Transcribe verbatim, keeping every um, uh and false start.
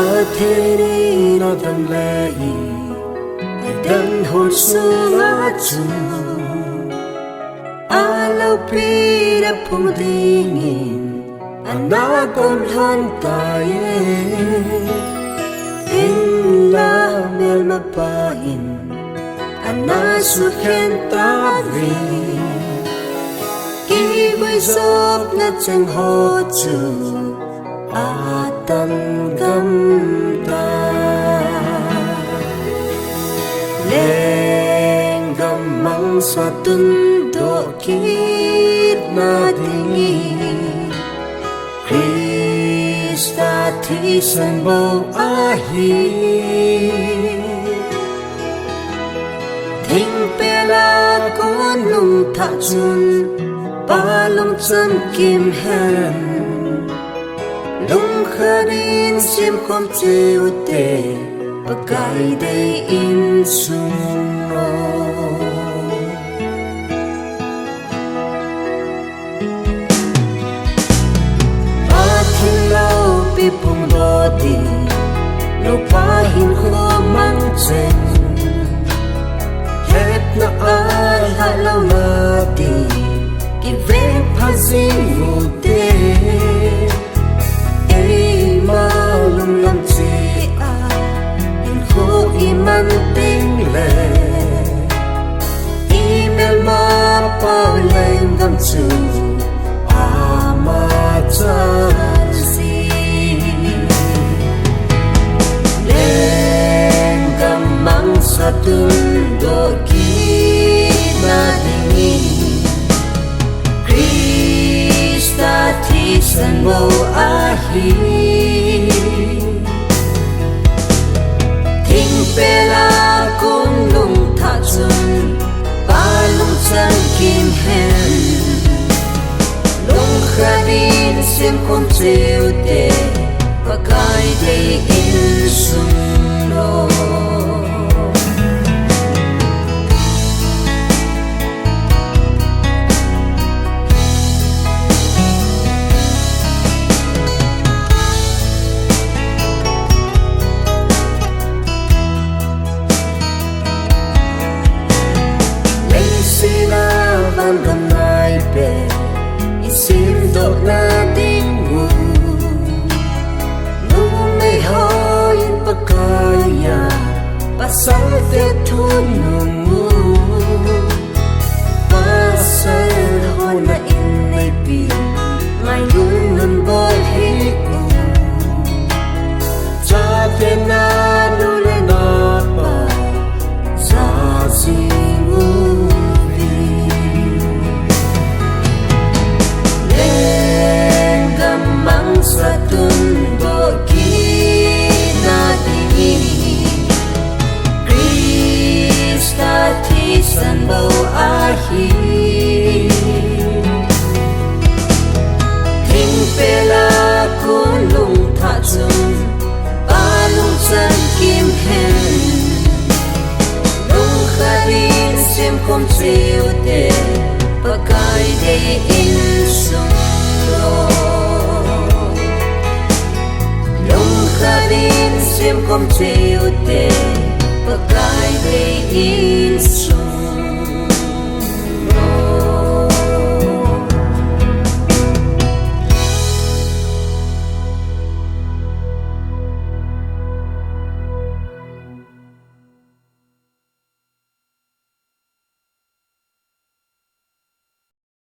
Pathen in Adam le Eve adan hon sunga chu, aloupi a phung dingin ana gon lhon tai. Hinla melmapa in ana sukhen tauve. Kivui jopna cheng ho chu atan gam tai. Lenggam mangcha tundoh kit na dingin Christa thisan bou ahi. Thingpel a kon lhung tah chun, Pa lungchang kim hen, lungkhat in semkhom cheh ute, Pakai deiyin sumlou. Pathen loupi phongdoh ding, nupa hinkho mang cheng, hetna a lhah louna ding, kiveng pha jing ute. Eima lunglam cheh a hinkho iman teng le, imelmapa lenggam chu ama chang jing. Lenggam mangcha tundoh kit na dingin Christa thisan bou ahi. Thingpel a kon lhung tah chun, Pa lungchang kim hen, lungkhat in semkhom cheh ute, Pakai deiyin sumlou. Leiset a vangam naipen isemdoh na ding u, numei hon Pakai a pasalte thunung u, pasal hon a inneipi ngailutna bol hih u, chaten a nu le na pa ja jing uvin. Lenggam mangcha tundoh kit na dingin Christa thisan bou ahi. Thingpel a kon lhung tah chun, Pa lungchang kim hen, lungkhat in semkhom cheh ute, Pakai deiyin sumlou. Lungkhat in semkhom cheh ute, Pakai deiyin